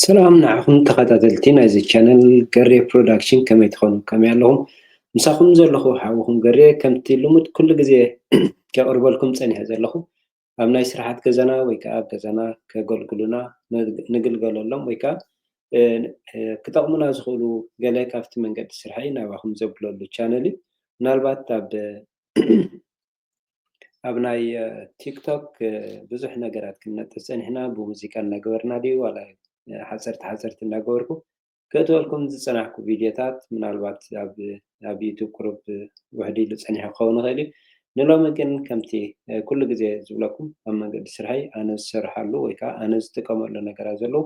ሰላም ንዓኹም ተኸታተልቲ ናይዚ ቻነል ገሬ ፕሮዳክሽን፣ ከመይ ትኾኑ? ከመይ ኣለኹም? ምሳኹም ዘለኹ ሓውኹም ገሬ፣ ከምቲ ልሙድ ኩሉ ግዜ ከቕርበልኩም ጸኒሐ ዘለኹ፣ ኣብ ናይ ስራሓት ገዛና ወይ ከኣ ኣብ ገዛና ከገልግሉና፣ ንግ-፣ ንግልገለሎም ወይ ከኣ፣ እ፣ እ፣ ክጠቕሙና ዝኽእሉ ገለ ካብቲ መንገዲ ስርሐይ ናባኹም ዘብለሉ ቻነል እዩ። ምናልባት ኣብ ኣብ ናይ፣ እ፣ ቲክቶክ፣ እ፣ ብዙሕ ነገራት ክንነጥፍ ጸኒሕና፣ ብሙዚቃ እናገበርና ድዩ ዋላ፣ እ፣ ሓጸርቲ ሓጸርቲ እናገበርኩ ከእትወልኩም ዝጸናሕኩ ቪድዮታት ምናልባት ኣብ፣ ኣብ ዩቱብ ቁሩብ ውሕድ ኢሉ ጸኒሑ ክኸውን ይኽእል እዩ። ንሎሚ ግን ከምቲ፣ እ፣ ኩሉ ግዜ ዝብለኩም ኣብ መንገዲ ስርሐይ ኣነ ዝሰርሓሉ ወይ ከኣ ኣነ ዝጥቀመሉ ነገራት ዘለዉ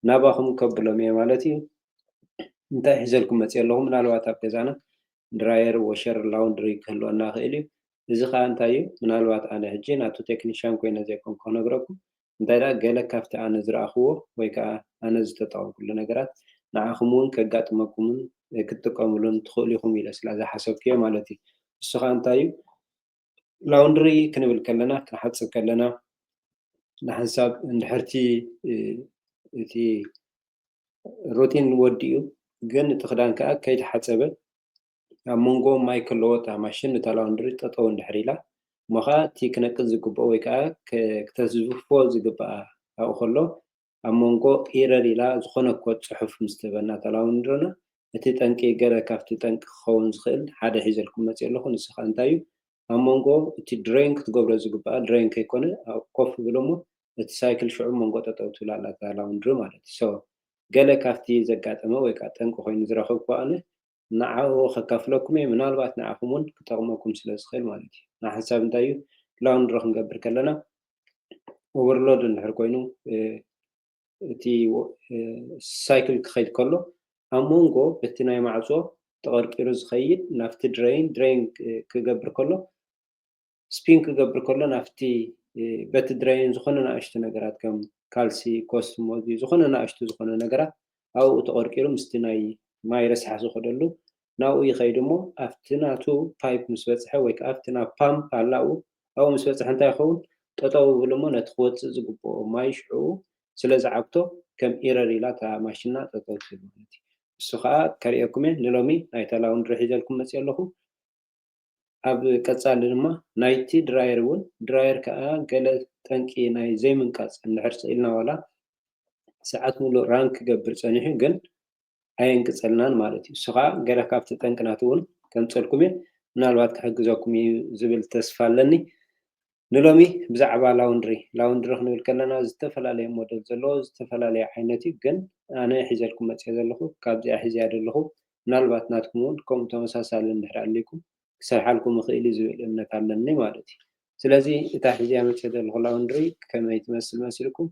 ናባኹም ከብሎም እየ ማለት እዩ። እንታይ ሒዘልኩም መጽእ ኣለኹ? ምናልባት ኣብ ገዛና ድራየር፣ ወሸር፣ ላውንድሪ ክህልወና ይኽእል እዩ። እዚ ኸኣ እንታይ እዩ? ምናልባት ኣነ ሕጂ ናቱ ቴክኒሻን ኮይነ ዘይኮንኩ ክነግረኩም፣ እንታይ ደኣ ገለ ካብቲ ኣነ ዝረኣኽዎ ወይ ከኣ ኣነ ዝተጠቐምኩሉ ነገራት ንዓኹም እውን ከጋጥመኩምን ክትጥቀምሉን ትኽእሉ ኢኹም ኢለ ስለ ዝሓሰብኩ እየ ማለት እዩ። እሱ ኸኣ እንታይ እዩ? ላውንድሪ ክንብል ከለና፣ ክንሓጽብ ከለና፣ ንሓንሳብ እንድሕርቲ፣ እ፣ እቲ ሩቲን ወዲኡ፣ ግን እቲ ክዳን ከኣ ከይተሓጸበ ኣብ መንጎ ማይ ከለዎ እታ ማሽን፣ እታ ላውንድሪ ጠጠው እንድሕር ኢላ፣ እሞ ኸኣ እቲ ክነቅጽ ዝግብኦ ወይ ከኣ ከ-፣ ክተዝፍፎ ዝግብኣ ኣብኡ ከሎ፣ ኣብ መንጎ ኢረር ኢላ ዝኾነ ኮድ ጽሑፍ ምስ ትህበና እታ ላውንድርና፣ እቲ ጠንቂ፣ ገለ ካብቲ ጠንቂ ክኸውን ዝኽእል ሓደ ሒዘልኩም መጽእ ኣለኹ። ንሱ ኸኣ እንታይ እዩ? ኣብ መንጎ እቲ ድሬን ክትገብሮ ዝግብኣ ድሬን ከይኮነ፣ ኣብ ኮፍ ብሎ እሞ እቲ ሳይክል ሽዑ መንጎ ጠጠው ትብል ኣላ እታ ላውንድሪ ማለት እዩ። ሶ፣ ገለ ካብቲ ዘጋጠመ ወይ ከኣ ጠንቂ ኮይኑ ዝረኸብኩ ኣነ ንዓኡ ከካፍለኩም እየ። ምናልባት ንዓኹም እውን ክጠቕመኩም ስለ ዝኽእል ማለት እዩ። ንሓንሳብ እንታይ እዩ? ላውንድሪ ክንገብር ከለና ኦቨርሎድ እንድሕር ኮይኑ፣ እ፣ እቲ ወ-፣ እ፣ ሳይክል ክኸይድ ከሎ፣ ኣብ መንጎ በቲ ናይ ማዕጾ ተቐርቂሩ ዝኸይድ ናብቲ ድሬን፣ ድሬን ክ-፣ ክገብር ከሎ፣ ስፒን ክገብር ከሎ ናብቲ፣ እ፣ በቲ ድሬን ዝኾነ ንኣሽቱ ነገራት ከም ካልሲ፣ ኮስትሞ፣ ዝኾነ ንኣሽቱ ዝኾነ ነገራት ኣብኡ ተቐርቂሩ ምስቲ ናይ ማይ ረሳሕ ዝኸደሉ ናብኡ ይኸይድ እሞ ኣብቲ ናቱ ፓይፕ ምስ በጽሐ ወይ ከኣ ኣብቲ ናብ ፓምፕ ኣላ ኣብኡ፣ ኣብኡ ምስ በጽሐ እንታይ ይኸውን? ጠጠው ይብል እሞ ነቲ ክወጽእ ዝግብኦ ማይ ሽዑ ስለ ዝዓግቶ ከም ኢረር ኢላ እታ ማሽንና ጠጠው ትብል ማለት እዩ። እሱ ከኣ ከርእየኩም እየ። ንሎሚ ናይታ ላውንድሪ ሒዘልኩም መጽእ ኣለኹ። ኣብ ቀጻሊ ድማ ናይቲ ድራየር እውን፣ ድራየር ከኣ ገለ ጠንቂ ናይ ዘይምንቃጽ እንድሕር ስኢልና ዋላ ሰዓት ሙሉእ ራን ክገብር ጸኒሑ ግን ኣየንቅጸልናን ማለት እዩ። እሱ ከኣ ገለ ካብቲ ጠንቅናቱ እውን ከምጸልኩም እየ። ምናልባት ክሕግዘኩም እዩ ዝብል ተስፋ ኣለኒ። ንሎሚ ብዛዕባ ላውንድሪ፣ ላውንድሪ ክንብል ከለና ዝተፈላለየ ሞዴል ዘለዎ፣ ዝተፈላለየ ዓይነት እዩ። ግን ኣነ ሒዘልኩም መጽየ ዘለኹ፣ ካብዚኣ ሒዝያ ዘለኹ፣ ምናልባት ናትኩም እውን ከምኡ ተመሳሳሊ እንድሕር ኣልይኩም ክሰርሓልኩም ይኽእል እዩ ዝብል እምነት ኣለኒ ማለት እዩ። ስለዚ እታ ሒዝያ መጽየ ዘለኹ ላውንድሪ ከመይ ትመስል መሲልኩም?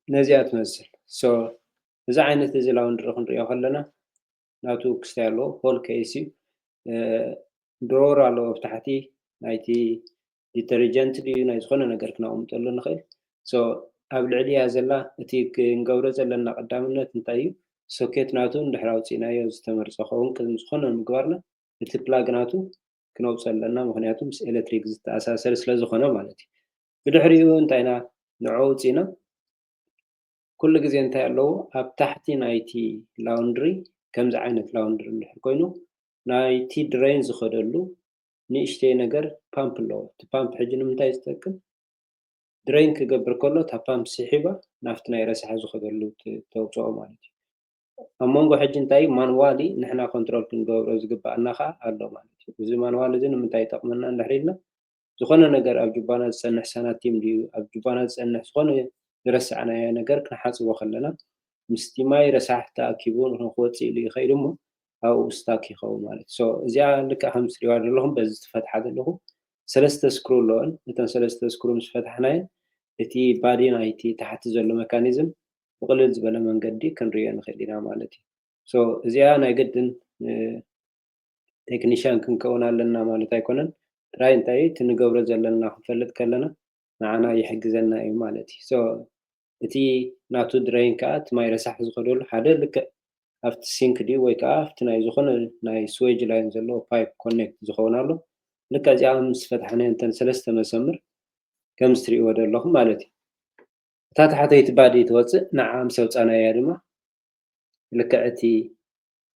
ነዚኣ ትመስል። ሶ፣ እዚ ዓይነት እዚ ላውንድሪ ክንሪኦ ከለና ናቱ ክስታይ ኣለዎ፣ ሆል ኬስ እዩ። እ፣ ድሮወር ኣለዎ ኣብ ታሕቲ ናይቲ ዲተርጀንት ድዩ ናይ ዝኾነ ነገር ክነቕምጠሉ ንኽእል። ሶ፣ ኣብ ልዕሊያ ዘላ እቲ ክንገብሮ ዘለና ቀዳምነት እንታይ እዩ? ሶኬት ናቱ እንድሕር ኣውፂእናዮ ዝተመርጸ ክኸውን ቅድሚ ዝኾነ ምግባርና እቲ ፕላግ ናቱ ክነውፅኦ ኣለና፣ ምኽንያቱ ምስ ኤሌክትሪክ ዝተኣሳሰር ስለ ዝኾነ ማለት እዩ። ብድሕሪኡ እንታይ ኢና ንዕኡ ኣውፂእና፣ ኩሉ ግዜ እንታይ ኣለዎ ኣብ ታሕቲ ናይቲ ላውንድሪ፣ ከምዚ ዓይነት ላውንድሪ እንድሕር ኮይኑ ናይቲ ድሬን ዝኸደሉ ንእሽተይ ነገር ፓምፕ ኣለዎ። እቲ ፓምፕ ሕጂ ንምንታይ ዝጠቅም? ድሬን ክገብር ከሎ እታ ፓምፕ ስሒባ ናብቲ ናይ ረሳሕ ዝኸደሉ ት-፣ ተውፅኦ ማለት እዩ። ኣብ መንጎ ሕጂ እንታይ ማንዋሊ ንሕና ኮንትሮል ክንገብሮ ዝግባኣና ከዓ ኣሎ ማለት እዩ። እዚ ማንዋል እዚ ንምንታይ ይጠቕመና እንድሕር ኢልና ዝኾነ ነገር ኣብ ጁባና ዝፀንሕ ሳናቲም ድዩ ኣብ ጁባና ዝፀንሕ ዝኾነ ዝረሳዕናዮ ነገር ክንሓፅቦ ከለና ምስቲ ማይ ረሳሕ ተኣኪቡ ንክወፅእ ኢሉ ይኸይድ እሞ ኣብኡ ስታክ ይኸውን ማለት እዩ። ሶ እዚኣ ልክዕ ከም ትሪእዋ ዘለኹም በዚ ዝፈትሓ ዘለኹ ሰለስተ ስክሩ ኣለወን። እተን ሰለስተ ስክሩ ምስ ፈታሕናየን እቲ ባዲ ናይቲ ታሕቲ ዘሎ መካኒዝም ብቕልል ዝበለ መንገዲ ክንሪኦ ንኽእል ኢና ማለት እዩ። ሶ እዚኣ ናይ ግድን ቴክኒሽያን ክንከውን ኣለና ማለት ኣይኮነን። ጥራይ እንታይ እቲ ንገብሮ ዘለና ክንፈልጥ ከለና ንዓና ይሕግዘና እዩ ማለት እዩ። ሶ እቲ ናቱ ድሬን ከዓ እቲ ማይ ረሳሕ ዝኸደሉ ሓደ ልክዕ ኣብቲ ሲንክ ድዩ ወይ ከዓ ኣብቲ ናይ ዝኾነ ናይ ስዌጅ ላይን ዘለዎ ፓይፕ ኮኔክት ዝኸውን ኣሎ። ልክዕ እዚኣ ምስ ፈታሕናዮ እንተን ሰለስተ መሰምር ከም እትሪእዎ ዘለኹም ማለት እዩ። እታ ታሕተይቲ ባዲ ትወፅእ፣ ንዓ ምስ ኣውፃናያ ድማ ልክዕ እቲ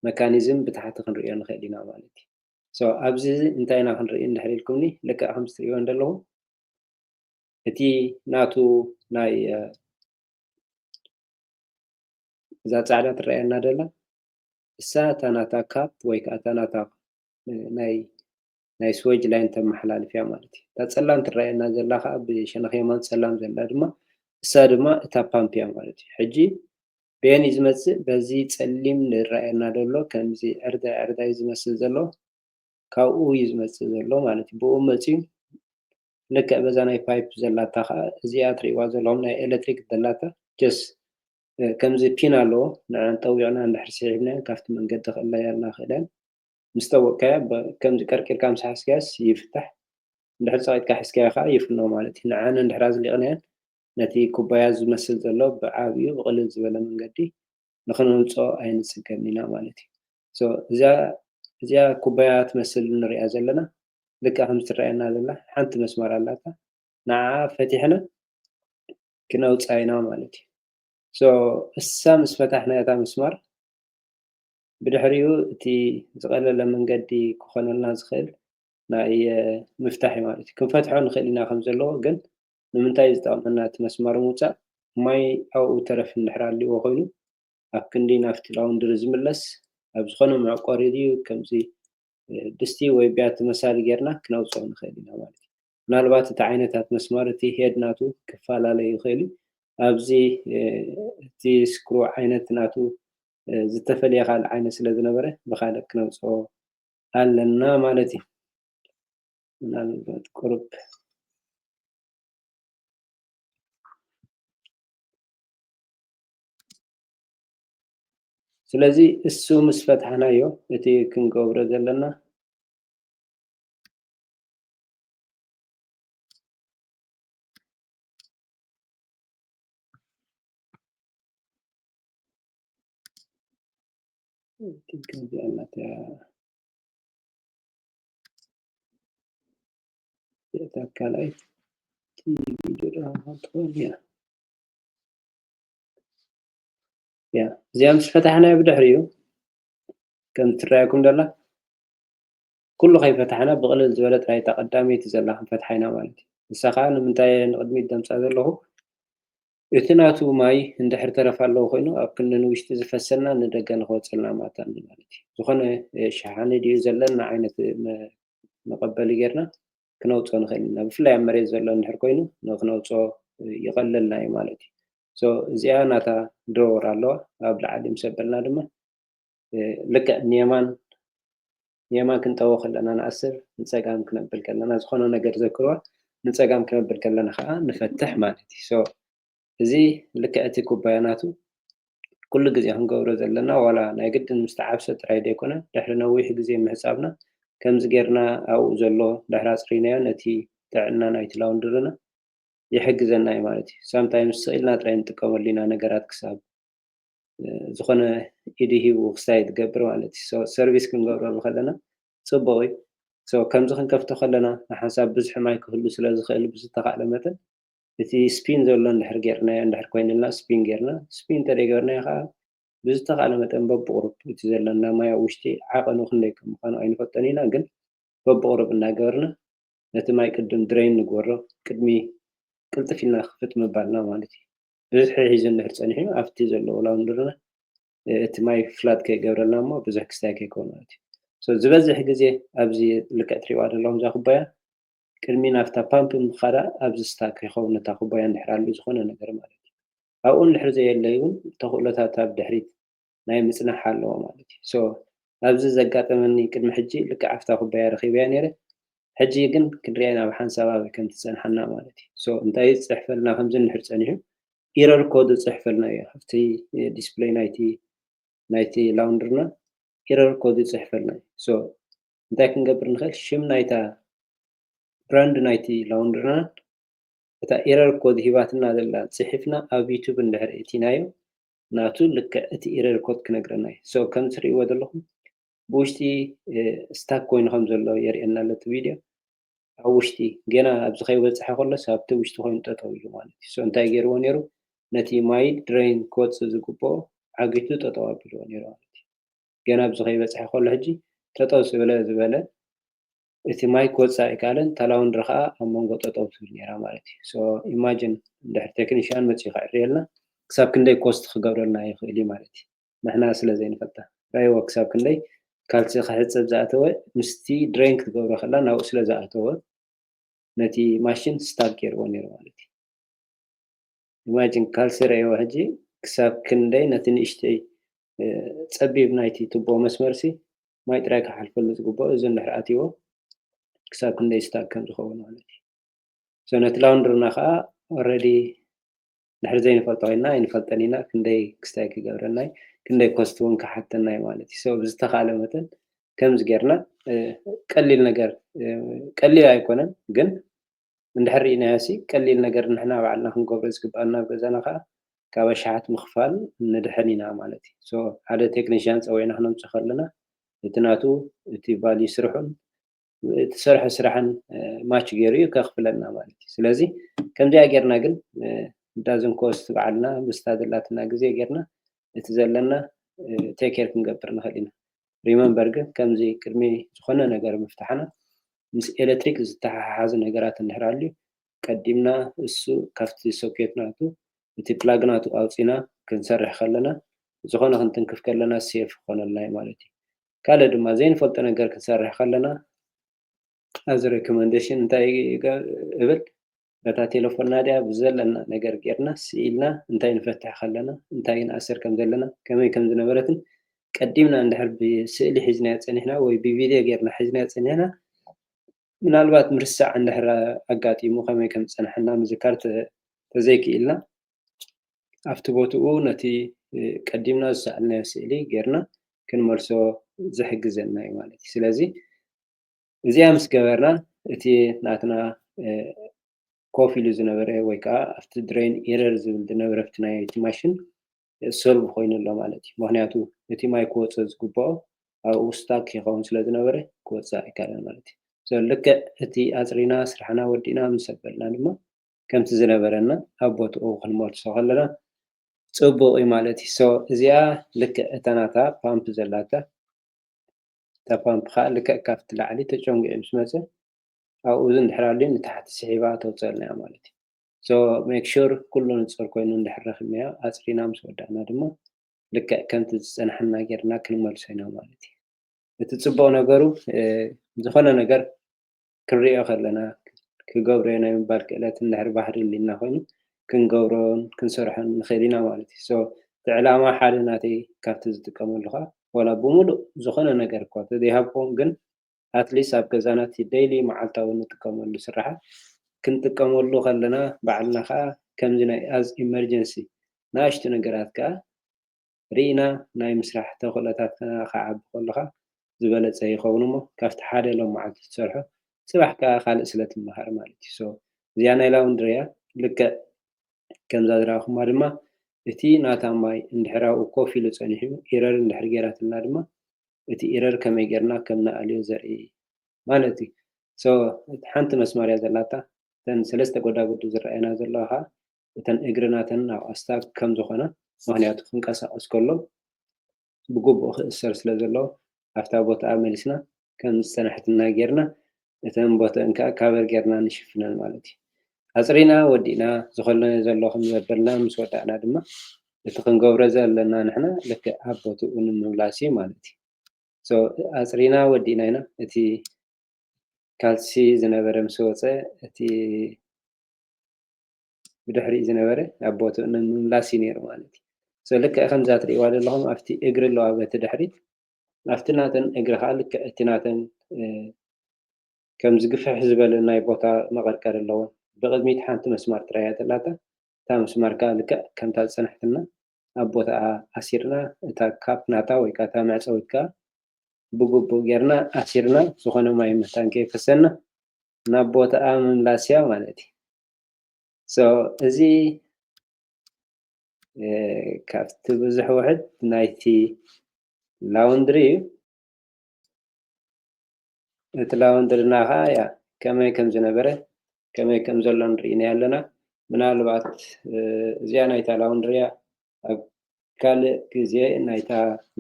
መካኒዝም ብታሕቲ ክንርእዮ ንኽእል ኢና ማለት እዩ። So ኣብዚ እንታይ ኢና ክንርኢ እንድሕር ኢልኩምኒ፣ ልክዕ ከምዚ ትርእይዎ እንደለኹም እቲ ናቱ ናይ እዛ ጻዕዳ ትረኣየና ደላ እሳ እታ ናታ ካፕ ወይ ከዓ እታ ናታ ናይ ናይ ስወጅ ላይን ተመሓላልፍ እያ ማለት እዩ። እታ ጸላም ትረኣየና ዘላ ከዓ ብሸነኽ የማን ጸላም ዘላ ድማ እሳ ድማ እታ ፓምፕ እያ ማለት እዩ። ሕጂ በየን እዩ ዝመጽእ? በዚ ጸሊም ዝረኣየና ዘሎ ከምዚ ዕርዳይ ዕርዳይ ዝመስል ዘሎ ካብኡ እዩ ዝመጽእ ዘሎ ማለት እዩ። ብኡ መጺኡ ልክዕ በዛ ናይ ፓይፕ ዘላታ ከዓ እዚኣ ትርእይዋ ዘለኹም ናይ ኤሌክትሪክ ዘላታ ጀስ ከምዚ ፒን ኣለዎ። ንዕን ጠዊቕና እንድሕር ስሒብናዮ ካብቲ መንገዲ ክእለያልና ክእለን ምስ ጠወቅካያ ከምዚ ቀርቂርካ ምስ ሓዝካያስ ይፍታሕ። እንድሕር ጸቂጥካ ሒዝካዮ ከዓ ይፍኖ ማለት እዩ። ንዓን እንድሕር ኣዝሊቕናዮን ነቲ ኩባያ ዝመስል ዘሎ ብዓብዩ ብቕልል ዝበለ መንገዲ ንኽነምፅኦ ኣይንፅገምን ኢና ማለት እዩ። እዚኣ ኩባያ ትመስል ንሪኣ ዘለና ልክዕ ከምዚ ትረኣየና ዘላ ሓንቲ መስመር ኣላታ። ንዓ ፈቲሕና ክነውፅኣ ኢና ማለት እዩ። እሳ ምስ ፈታሕና እታ መስመር ብድሕሪኡ እቲ ዝቐለለ መንገዲ ክኾነልና ዝኽእል ናይ ምፍታሕ እዩ ማለት እዩ። ክንፈትሖ ንኽእል ኢና ከም ዘለዎ ግን ንምንታይ ዝጠቕመና እቲ መስመር ምውፃእ ማይ ኣብኡ ተረፍ እንድሕር ኣልዎ ኮይኑ ኣብ ክንዲ ናብቲ ላውንድሪ ዝምለስ ኣብ ዝኾነ መዕቆሪ ድዩ ከምዚ ድስቲ ወይ ቢያቲ መሳሊ ጌርና ክነውፅኦ ንኽእል ኢና ማለት እዩ። ምናልባት እቲ ዓይነታት መስመር እቲ ሄድ ናቱ ክፈላለ ይኽእል እዩ። ኣብዚ እቲ ስክሩ ዓይነት ናቱ ዝተፈለየ ካልእ ዓይነት ስለ ዝነበረ ብካልእ ክነውፅኦ ኣለና ማለት እዩ። ምናልባት ቁሩብ ስለዚ እሱ ምስ ፈታሕናዮ እቲ ክንገብሮ ዘለና እዚኣ ካልኣይ ቪዲዮ ትኾን እያ። እዚኣ ምስ ፈታሕናዮ ብድሕሪኡ ከም ትረኣየኩም ደላ ኩሉ ከይፈታሕና ብቕልል ዝበለ ጥራይ እታ ቀዳመይቲ ዘላ ክንፈትሓ ኢና ማለት እዩ። ንሳ ከዓ ንምንታይ ንቕድሚት ደምፃ ዘለኹ እቲ ናቱ ማይ እንድሕር ተረፍ ኣለዎ ኮይኑ ኣብ ክንዲ ንውሽጢ ዝፈሰልና ንደገ ንክወፀልና ማታኒ ማለት እዩ። ዝኾነ ሸሓኒ ድዩ ዘለና ዓይነት መቐበሊ ጌርና ክነውፅኦ ንኽእል ኢና። ብፍላይ ኣብ መሬት ዘሎ እንድሕር ኮይኑ ንክነውፅኦ ይቐለልና እዩ ማለት እዩ። እዚኣ ናታ ድሮወር ኣለዋ ኣብ ላዕሊ ምስ ኣበልና ድማ ልክዕ ንየማን ንየማን ክንጠዎ ከለና ንኣስር ንፀጋም ክነብል ከለና ዝኾነ ነገር ዘክርዋ ንፀጋም ክነብል ከለና ከዓ ንፈትሕ ማለት እዩ። እዚ ልክዕ እቲ ኩባያ ናቱ ኩሉ ግዜ ክንገብሮ ዘለና ዋላ ናይ ግድን ምስ ተዓብሰ ጥራይ ዘይኮነ ድሕሪ ነዊሕ ግዜ ምሕፃብና ከምዚ ጌርና ኣብኡ ዘሎ ድሕሪ ኣፅሪናዮ ነቲ ጥዕና ናይቲ ላውንድርና ይሕግዘና እዩ ማለት እዩ። ሳምታይምስ ስኢልና ጥራይ ንጥቀመሉ ኢና ነገራት ክሳብ ዝኾነ ኢዱ ሂቡ ክስታይ ትገብር ማለት እዩ። ሰርቪስ ክንገብረሉ ከለና ፅቡቕ እዩ። ከምዚ ክንከፍቶ ከለና ንሓንሳብ ብዝሒ ማይ ክህሉ ስለ ዝኽእል ብዝተኻእለ መጠን እቲ ስፒን ዘሎ እንድሕር ጌርናዮ እንድሕር ኮይንልና ስፒን ጌርና ስፒን እንተደይገበርናዮ ከዓ ብዝተኻእለ መጠን በብቁሩብ እቲ ዘለና ማይ ኣብ ውሽጢ ዓቐኑ ክንደይ ከም ምዃኑ ኣይንፈልጦን ኢና ግን በብቁሩብ እናገበርና ነቲ ማይ ቅድም ድረይን ንግበሮ ቅድሚ ቅልጥፍ ኢልና ክፍት ምባልና ማለት እዩ። ብዝሒ ሒዙ እንድሕር ፀኒሑ ኣብቲ ዘለዎ ላውንድርና እቲ ማይ ፍላት ከይገብረልና እሞ ብዙሕ ክስታይ ከይከውን ማለት እዩ። ዝበዝሕ ግዜ ኣብዚ ልክዕ ትሪእዋ ዘለኹም እዛ ኩባያ ቅድሚ ናብታ ፓምፕ ምኻዳ ኣብዚ ስታክ ይኸውን ነታ ኩባያ እንድሕር ኣሉ ዝኾነ ነገር ማለት እዩ። ኣብኡ እንድሕር ዘየለይ እውን ተኽእሎታት ኣብ ድሕሪት ናይ ምፅናሕ ኣለዎ ማለት እዩ። ኣብዚ ዘጋጠመኒ ቅድሚ ሕጂ ልክዕ ኣብታ ኩባያ ረኺበያ ነይረ። ሕጂ ግን ክንሪኣ ኢና ብሓንሳብ ኣበይ ከም ትፀንሓና ማለት እዩ። እንታይ ይፅሕፈልና ከምዚ እንድሕር ፀኒሑ ኢረር ኮድ ይፅሕፈልና እዩ። ኣብቲ ዲስፕለይ ናይቲ ናይቲ ላውንድርና ኢረር ኮድ ይፅሕፈልና እዩ። እንታይ ክንገብር ንኽእል? ሽም ናይታ ብራንድ ናይቲ ላውንድርና እታ ኢረር ኮድ ሂባትና ዘላ ፅሒፍና ኣብ ዩቱብ እንድሕር እቲናዮ ናቱ ልክዕ እቲ ኢረር ኮድ ክነግረና እዩ። ከም ትርእይዎ ዘለኹም ብውሽጢ ስታክ ኮይኑ ከም ዘሎ የርእየና ኣሎ እቲ ቪድዮ። ኣብ ውሽጢ ገና ኣብዚ ከይበፅሐ ከሎስ ኣብቲ ውሽጢ ኮይኑ ጠጠው ኢሉ ማለት እዩ። እንታይ ገይርዎ ነይሩ? ነቲ ማይ ድሬን ክወፅእ ዝግብኦ ዓጊቱ ጠጠው ኣቢልዎ ነይሩ ማለት እዩ። ገና ኣብዚ ከይበፅሐ ከሎ ሕጂ ጠጠው ዝበለ ዝበለ እቲ ማይ ክወፅእ ኣይከኣለን፣ እታ ላውንድሪ ከዓ ኣብ መንጎ ጠጠው ትብል ነይራ ማለት እዩ። So imagine እንድሕር ቴክኒሽያን መፂኡ ከዕርየልና ክሳብ ክንደይ ኮስት ክገብረልና ይኽእል እዩ ማለት እዩ። ንሕና ስለ ዘይንፈልጣ ራይዎ ክሳብ ክንደይ ካልሲ ክሕፀብ ዝኣተወ ምስቲ ድሬን ክትገብሮ ከላ ናብኡ ስለ ዝኣተወ ነቲ ማሽን ስታክ ገይርዎ ነይሩ ማለት እዩ። ኢማጂን ካልሲ ረእይዎ ሕጂ ክሳብ ክንደይ ነቲ ንእሽተይ እ፣ ፀቢብ ናይቲ ቱቦ መስመርሲ ማይ ጥራይ ክሓልፈሉ ዝግብኦ እዚ እንድሕር ኣትይዎ ክሳብ ክንደይ ስታክ ከም ዝኸውን ማለት እዩ። So ነቲ ላውንድርና ከዓ ኦልሬዲ ድሕሪ ዘይንፈልጦ ኮይንና ኣይንፈልጠን ኢና ክንደይ ክስታይ ክገብረናይ ክንደይ ኮስት እውን ክሓተናይ ማለት እዩ። So ብዝተኻእለ መጠን ከምዚ ጌርና እ፣ ቀሊል ነገር እ፣ ቀሊል ኣይኮነን ግን እንድሕር ርኢናዮ ሲ ቀሊል ነገር ንሕና ባዕልና ክንገብሮ ዝግብኣና ኣብ ገዛና ከዓ ካብ ኣሽሓት ምኽፋል ንድሕን ኢና ማለት እዩ። So ሓደ ቴክኒሽያን ፀዊዕና ክነምፅእ ከለና እቲ ናቱ እቲ ቫልዩ ስርሑን እቲ ሰርሖ ስራሕን ማች ገይሩ እዩ ከኽፍለና ማለት እዩ። ስለዚ ከምዚኣ ጌርና ግን ዳዝን ኮስት ባዕልና ምስታ ዘላትና ግዜ ጌርና እቲ ዘለና ቴክ ኬር ክንገብር ንኽእል ኢና። ሪመምበር ግን ከምዚ ቅድሚ ዝኾነ ነገር ምፍታሕና ምስ ኤሌክትሪክ ዝተሓሓዙ ነገራት እንድሕር ኣልዩ ቀዲምና እሱ ካብቲ ሶኬት ናቱ እቲ ፕላግ ናቱ ኣውፂና ክንሰርሕ ከለና ዝኾነ ክንትንክፍ ከለና ሴፍ ይኾነልና እዩ ማለት እዩ። ካልእ ድማ ዘይንፈልጦ ነገር ክንሰርሕ ከለና ኣዚ ሬኮመንዴሽን እንታይ ይገ- እብል ነታ ቴሌፎንና ድያ ብዘለና ነገር ጌርና ስኢልና እንታይ ንፈትሕ ከለና እንታይ ንኣስር ከም ዘለና ከመይ ከም ዝነበረትን ቀዲምና እንድሕር ብስእሊ ሒዝናዮ ፀኒሕና ወይ ብቪድዮ ጌርና ሒዝናዮ ፀኒሕና ምናልባት ምርሳዕ እንድሕር ኣጋጢሙ ከመይ ከም ዝፀንሐና ምዝካር ተ- ተዘይክኢልና ኣብቲ ቦትኡ ነቲ እ፣ ቀዲምና ዝሰኣልናዮ ስእሊ ጌርና ክንመልሶ ዝሕግዘና እዩ ማለት እዩ። ስለዚ እዚኣ ምስ ገበርና እቲ ናትና እ፣ ኮፍ ኢሉ ዝነበረ ወይ ከዓ ኣብቲ ድሬን ኤረር ዝብል ዝነበረ ኣብቲ ናይ እቲ ማሽን ሶልቭ ኮይኑ ኣሎ ማለት እዩ። ምክንያቱ እቲ ማይ ክወፅእ ዝግብኦ ኣብኡ ስታክ ይኸውን ስለ ዝነበረ ክወፅእ ኣይከኣለን ማለት እዩ። So ልክዕ እቲ ኣፅሪና ስራሕና ወዲእና ምስ ኣበልና ድማ ከምቲ ዝነበረና ኣብ ቦትኡ ክንመልሶ ከለና ፅቡቕ እዩ ማለት እዩ። So እዚኣ ልክዕ እታ ናታ ፓምፕ ዘላታ እታ ፓምፕ ከዓ ልክዕ ካብቲ ላዕሊ ተጨንጉዑ ምስ መፀ ኣብኡ እዚ እንድሕር ኣልዩ ንታሕቲ ስሒባ ተውፀልና እያ ማለት እዩ። So make sure ኩሉ ንፁር ኮይኑ እንድሕር ረኺብናዮ ኣፅሪና ምስ ወዳእና ድማ ልክዕ ከምቲ ዝፀናሕና ጌርና ክንመልሶ ኢና ማለት እዩ። እቲ ፅቡቕ ነገሩ እ፣ ዝኾነ ነገር ክንሪኦ ከለና ክገብሮ ናይ ምባል ክእለት እንድሕር ባህሪ ልና ኮይኑ ክንገብሮን ክንሰርሖን ንኽእል ኢና ማለት እዩ። So እቲ ዕላማ ሓደ ናተይ ካብቲ ዝጥቀመሉ ከዓ ዋላ ብምሉእ ዝኾነ ነገር እኳ ተዘይሃብኩም ግን ኣትሊስት ኣብ ገዛና እቲ ደይሊ መዓልታዊ እንጥቀመሉ ስራሓት ክንጥቀመሉ ከለና ባዕልና ከዓ ከምዚ ናይ ኣዝ ኢመርጀንሲ ንኣሽቱ ነገራት ከዓ ርኢና ናይ ምስራሕ ተኽእሎታትና ክዓቢ ከለካ ዝበለፀ ይኸውን እሞ ካብቲ ሓደ ሎም መዓልቲ ትሰርሖ ፅባሕ ከዓ ካልእ ስለ ትመሃር ማለት እዩ። So እዚኣ ናይ ላውንድሪ እያ። ልክዕ ከምዛ ዝረኣኹማ ድማ እቲ ናታ ማይ እንድሕር ኣብኡ ኮፍ ኢሉ ፀኒሑ ኢረር እንድሕር ገይራትልና ድማ እቲ ኢረር ከመይ ጌርና ከም ንኣልዮ ዘርኢ ማለት እዩ። So ሓንቲ መስመር እያ ዘላታ። እተን ሰለስተ ጎዳጉዲ ዝረኣየና ዘለዋ ከዓ እተን እግርናተን ኣብ ኣስታክ ከም ዝኾና ምክንያቱ ክንቀሳቀስ ከሎ ብግቡእ ክእሰር ስለ ዘለዎ ኣብታ ቦታኣ መሊስና ከም ዝፀናሕትና ጌርና እተን ቦተን ከዓ ካቨር ጌርና ንሽፍነን ማለት እዩ። ኣፅሪና ወዲእና ዝኾነ ዘሎ ከም ዘበልና ምስ ወዳእና ድማ እቲ ክንገብሮ ዘለና ንሕና ልክዕ ኣብ ቦትኡ ንምምላስ እዩ ማለት እዩ። So ኣፅሪና ወዲእና ኢና እቲ ካልሲ ዝነበረ ምስ ወፀ እቲ ብድሕሪኡ ዝነበረ ኣብ ቦትኡ ንምምላስ እዩ ነይሩ ማለት እዩ። So ልክዕ ከምዛ ትርእይዋ ዘለኹም ኣብቲ እግሪ ኣለዋ በቲ ድሕሪት ኣብቲ ናተን እግሪ ከዓ ልክዕ እቲ ናተን እ፣ ከም ዝግፍሕ ዝበለ ናይ ቦታ መቐርቀር ኣለዎ። ብቕድሚት ሓንቲ መስማር ጥራይ እያ ዘላታ። እታ መስማር ከዓ ልክዕ ከምታ ዝፀናሕትና ኣብ ቦታኣ ኣሲርና እታ ካፕ ናታ ወይ ከዓ እታ መዕፀዊት ከዓ ብግቡእ ጌርና ኣሲርና ዝኾነ ማይ መታን ከይፈሰና ናብ ቦታኣ ምምላስ እያ ማለት እዩ። So እዚ እ፣ ካብቲ ብዙሕ ውሕድ ናይቲ ላውንድሪ እዩ። እቲ ላውንድርና ከዓ ያ ከመይ ከም ዝነበረ ከመይ ከም ዘሎ ንርኢ ኣለና። ምናልባት እዚኣ ናይታ ላውንድርያ ኣብ ካልእ ግዜ ናይታ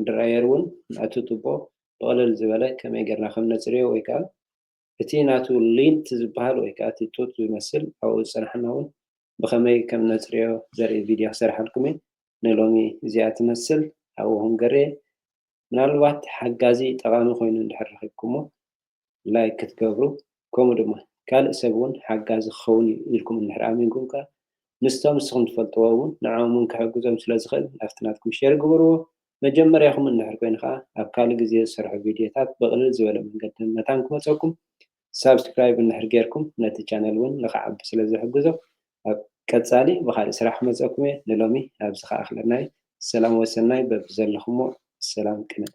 ድራየር እውን ናቱ ቱቦ ብቕልል ዝበለ ከመይ ጌርና ከም ነጽርዮ ወይ ከዓ እቲ ናቱ ሊንት ዝበሃል ወይ ከዓ እቲ ጡጥ ዝመስል ኣብኡ ዝጸናሕና እውን ብኸመይ ከም ነጽርዮ ዘርኢ ቪድዮ ክሰርሓልኩም እየ። ንሎሚ እዚኣ ትመስል ኣብኡ ክንገርየ። ምናልባት ሓጋዚ ጠቓሚ ኮይኑ እንድሕር ረኺብኩሞ ላይክ ክትገብሩ፣ ከምኡ ድማ ካልእ ሰብ እውን ሓጋዚ ክኸውን እዩ ኢልኩም እንድሕር ኣሚንኩም ከኣ ምስቶም ንስኹም ትፈልጥዎ እውን ንዕኦም እውን ክሕግዞም ስለ ዝኽእል ናብቲ ናትኩም ሼር ግበርዎ። መጀመርያኹም እንድሕር ኮይኑ ከኣ ኣብ ካልእ ግዜ ዝሰርሖ ቪድዮታት ብቕልል ዝበለ መንገዲ መታን ክመፀኩም ሳብስክራይብ እንድሕር ጌርኩም ነቲ ቻነል እውን ንክዓቢ ስለ ዝሕግዞ ኣብ ቀፃሊ ብካልእ ስራሕ ክመፀኩም እየ። ንሎሚ ኣብዚ ከኣ ክለናይ ሰላም ወሰናይ በብዘለኹሞ ሰላም ቅነ